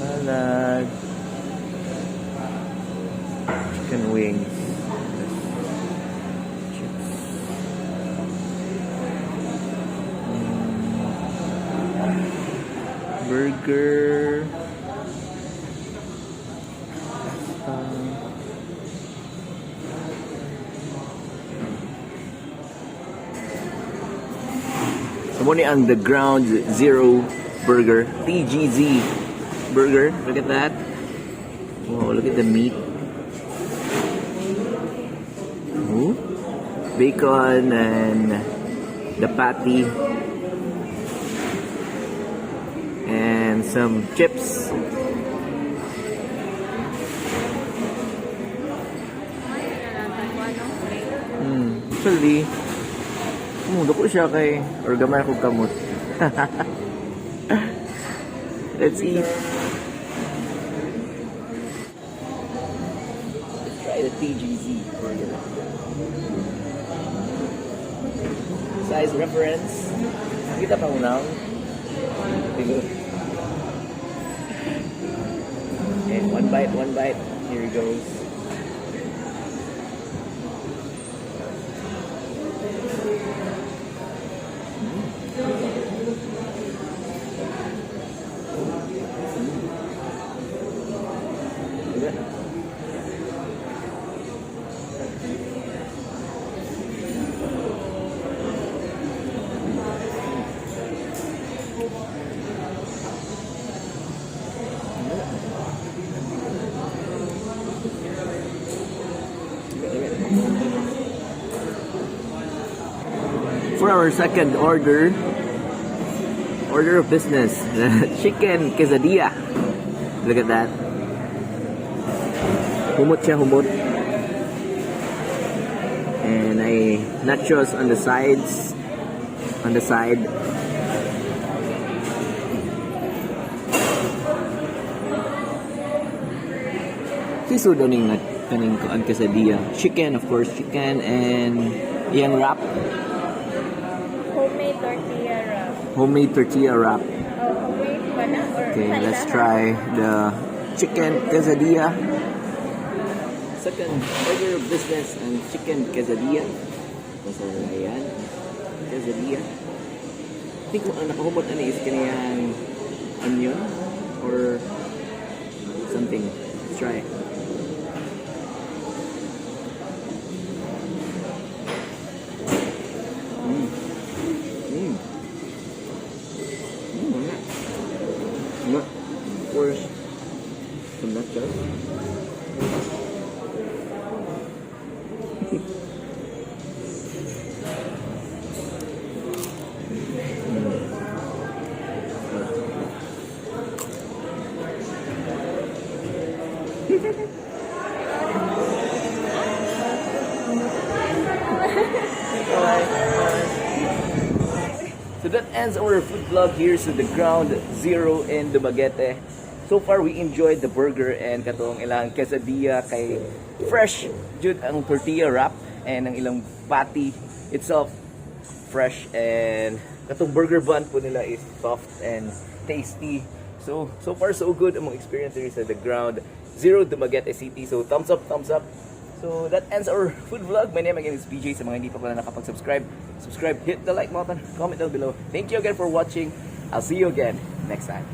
Salad. Chicken wings. Chips. Burger. Pasta. So mao ni ang The Ground Zero Burger, TGZ Burger. Look at that. Wow, look at the meat. Ooh. Bacon and the patty. And some chips. Actually, dako siya kay or gamay akong kamot. Let's eat. Let's try the TGZ burger. Size reference. Kita pa unang. Tigo. Okay, one bite, one bite. Here it goes. Diba? For our second order, order of business, chicken quesadilla. Look at that. Humot siya, humot. And ay nachos on the sides. On the side. Siso daw ning kaning kuan quesadilla. Chicken, of course, chicken and iyang wrap, Homemade tortilla wrap. Homemade tortilla wrap. Oh, homemade ba na? Or Okay, sa let's ilaha? Try the chicken quesadilla. Second order of business and chicken quesadilla. Basta ayan. Quesadilla. I think ang nakahumot ani is kaniyang onion or something. Let's try. Nga. Nga. Of course, some nachos. Bye. So that ends our food vlog here sa The Ground Zero in Dumaguete. So far, we enjoyed the burger and katong ilang quesadilla kay fresh jud ang tortilla wrap and ang ilang patty itself fresh and katong burger bun po nila is soft and tasty. So, so far so good ang mga experience here sa The Ground Zero Dumaguete City. So, thumbs up, thumbs up. So, that ends our food vlog. My name again is BJ. Sa mga hindi pa pala nakapag-subscribe, subscribe, hit the like button, comment down below. Thank you again for watching. I'll see you again next time.